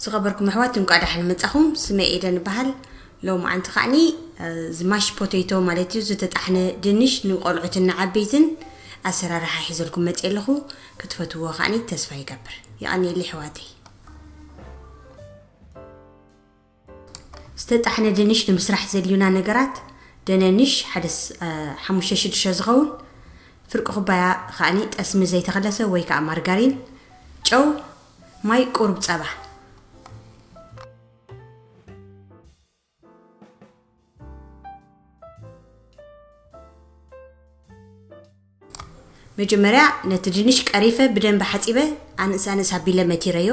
ዝኸበርኩም ኣሕዋት፣ እንቋዕ ደሓን መጻኹም። ስመይ ኤደን እበሃል። ሎማዓንቲ ከዓኒ፣ እ፣ ዝማሽ ፖቴቶ ማለት እዩ፣ ዝተጣሕነ ድንሽ ንቆልዑትን ንዓበይትን ኣሰራርሓ ሒዘልኩም መጽየ ኣለኹ። ክትፈትውዎ ከዓኒ ተስፋ ይገብር። የቐንየለይ ኣሕዋተይ። ዝተጣሕነ ድንሽ ንምስራሕ ዘድልዩና ነገራት፣ ደነንሽ ሓደ ስ-፣ እ፣ ሓሙሽተ ሽዱሽተ ዝኸውን፣ ፍርቂ ኩባያ ከዓኒ ጠስሚ ዘይተኸለሰ ወይ ከዓ ማርጋሪን፣ ጨው፣ ማይ፣ ቁሩብ ጸባ። መጀመርያ ነቲ ድንሽ ቀሪፈ ብደንቢ ሓጺበ ኣንእስ ኣንእስ ኣቢለ መቲረዮ።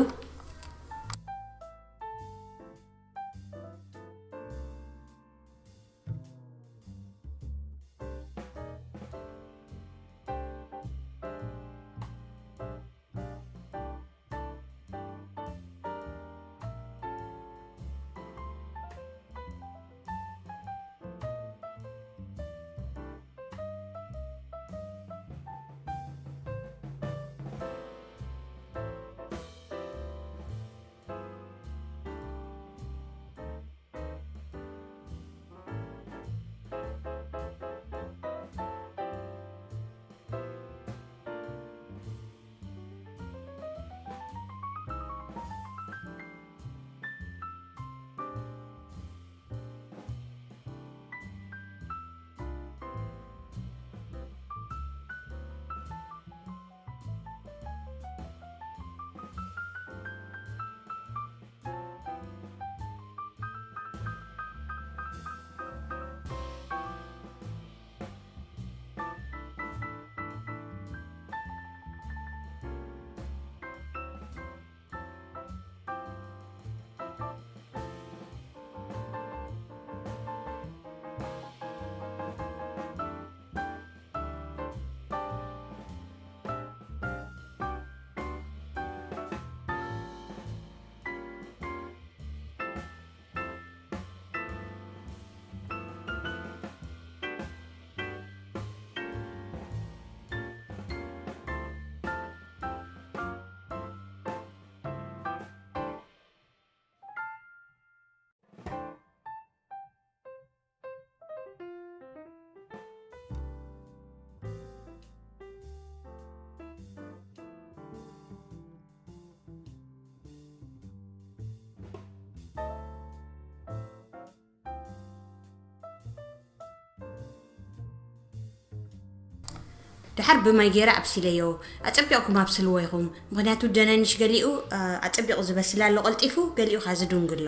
ድሓር ብማይ ገይረ ኣብሲለዮ። ኣጸቢቕኩም ኣብስልዎ ኢኹም። ምኽንያቱ ደነንሽ ገሊኡ፣ እ፣ ኣጸቢቑ ዝበስል ኣሎ ቀልጢፉ፣ ገሊኡ ኸዓ ዝድንጉ ኣሎ።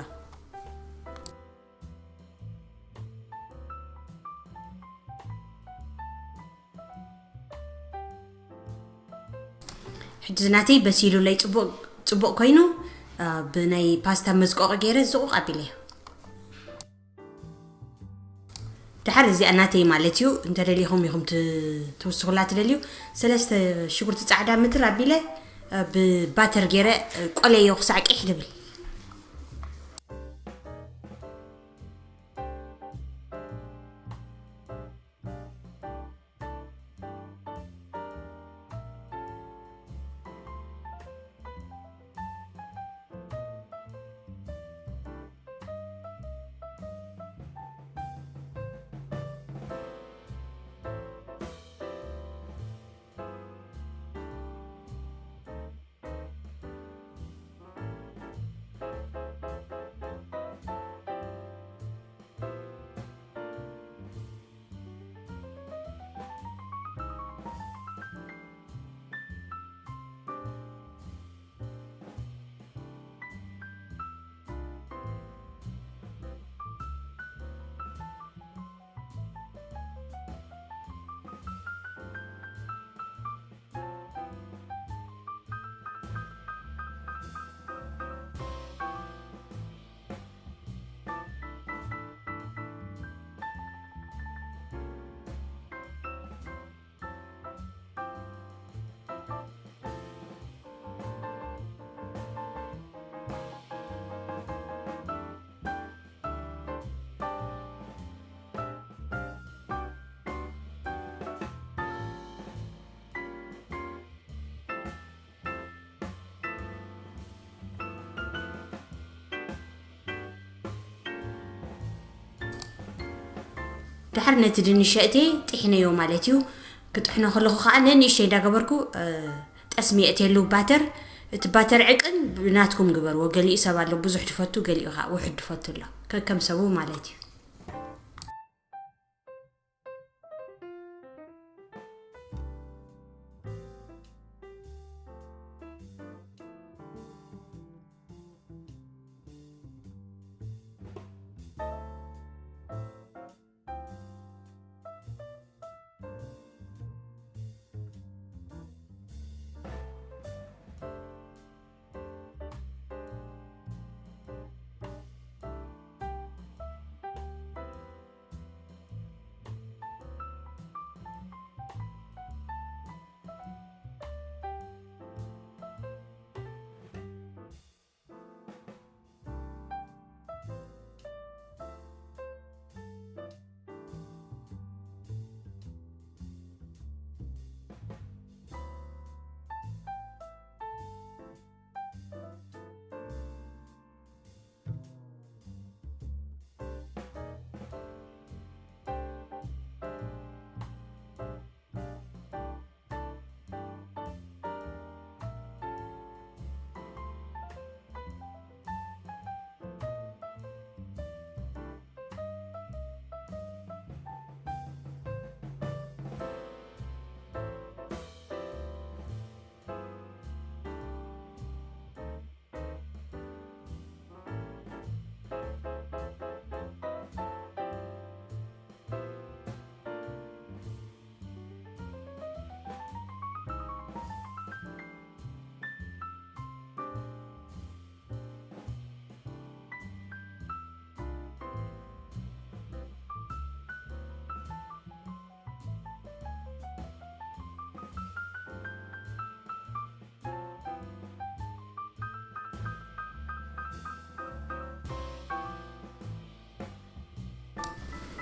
ሕጂ ናተይ በሲሉለይ ጽቡቕ፣ ጽቡቕ ኮይኑ፣ እ፣ ብናይ ፓስታ መዝቆቒ ገይረ ዝቑቕ ኣቢለዮ። ድሓር እዚኣ ናተይ ማለት እዩ። እንተደሊኹም ኢኹም ት-፣ ትውስኹላ ትደልዩ። ሰለስተ ሽጉርቲ ጻዕዳ ምትር ኣቢለ፣ እ፣ ብባተር ገይረ፣ እ፣ ቆለዮ ክሳዕ ቂሕ ድብል። ድሓር ነቲ ድንሸ እቴ ጥሒነዮ ማለት እዩ። ክጥሕኖ ከለኹ ከዓ ነንእሽተይ እንዳገበርኩ ጠስሚ የእትየሉ ባተር። እቲ ባተር ዕቅን ብናትኩም ግበርዎ። ገሊኡ ሰብ ኣሎ ብዙሕ ድፈቱ፣ ገሊኡ ከዓ ውሕድ ድፈቱ ኣሎ። ከከም ሰቡ ማለት እዩ።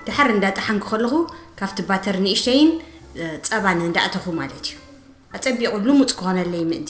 ድሓር እንዳጠሓንኩ ከለኹ ካብቲ ባተር ንእሽተይን ጸባን እንዳእተኹ ማለት እዩ። ኣጸቢቑ ልሙጽ ክኾነለይ ምእንቲ።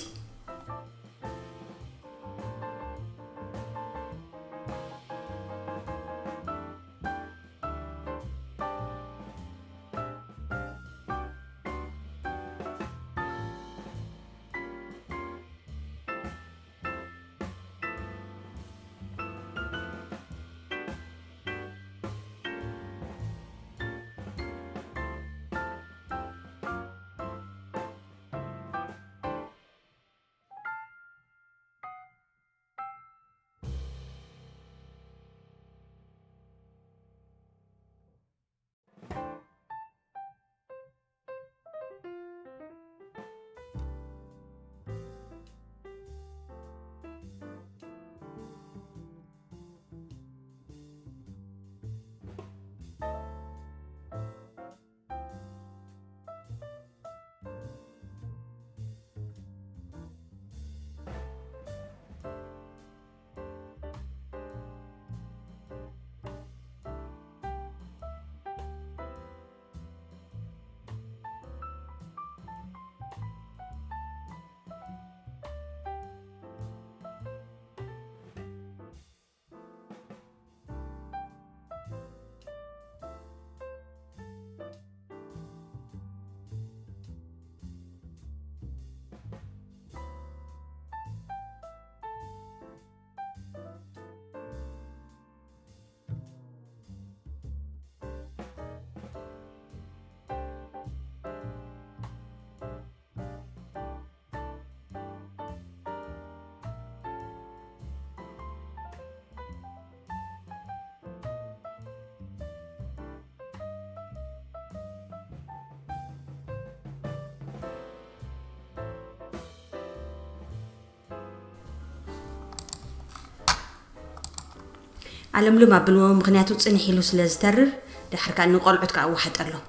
ኣለምሉም ኣብልዎ፣ ምኽንያቱ ጽንሕ ኢሉ ስለ ዝተርር፣ ድሓር ከኣ ንቆልዑት ከኣ ኣዋሕጠሎም።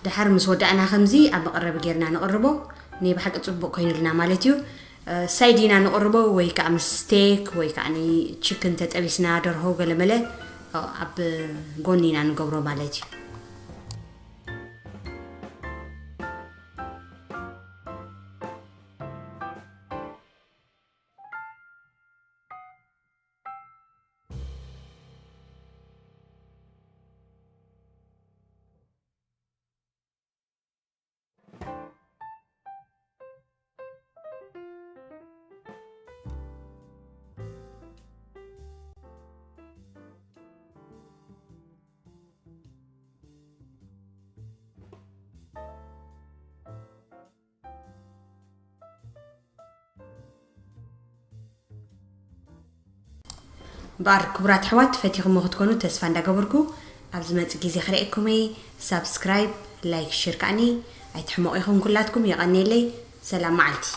ድሓር ምስ ወዳእና ከምዚ ኣብ መቐረቢ ጌርና ንቕርቦ። ናይ ብሓቂ ጽቡቕ ኮይኑልና ማለት እዩ። ሳይድ ኢና ንቕርቦ ወይ ከዓ ምስ ስቴክ ወይ ከዓ ቺክን ተጠቢስና፣ ደርሆ ገለመለ ኣብ ጎኒ ኢና ንገብሮ ማለት እዩ። እምበኣር ክቡራት ኣሕዋት፣ ፈቲኹሞ ክትኮኑ ተስፋ እንዳገበርኩ፣ ኣብ ዝመጽእ ግዜ ክርእየኩም እየ። ሳብስክራይብ፣ ላይክ፣ ሼር ከዓኒ ኣይትሕመቑ ኢኹም ኩላትኩም። የቐንየለይ። ሰላም መዓልቲ።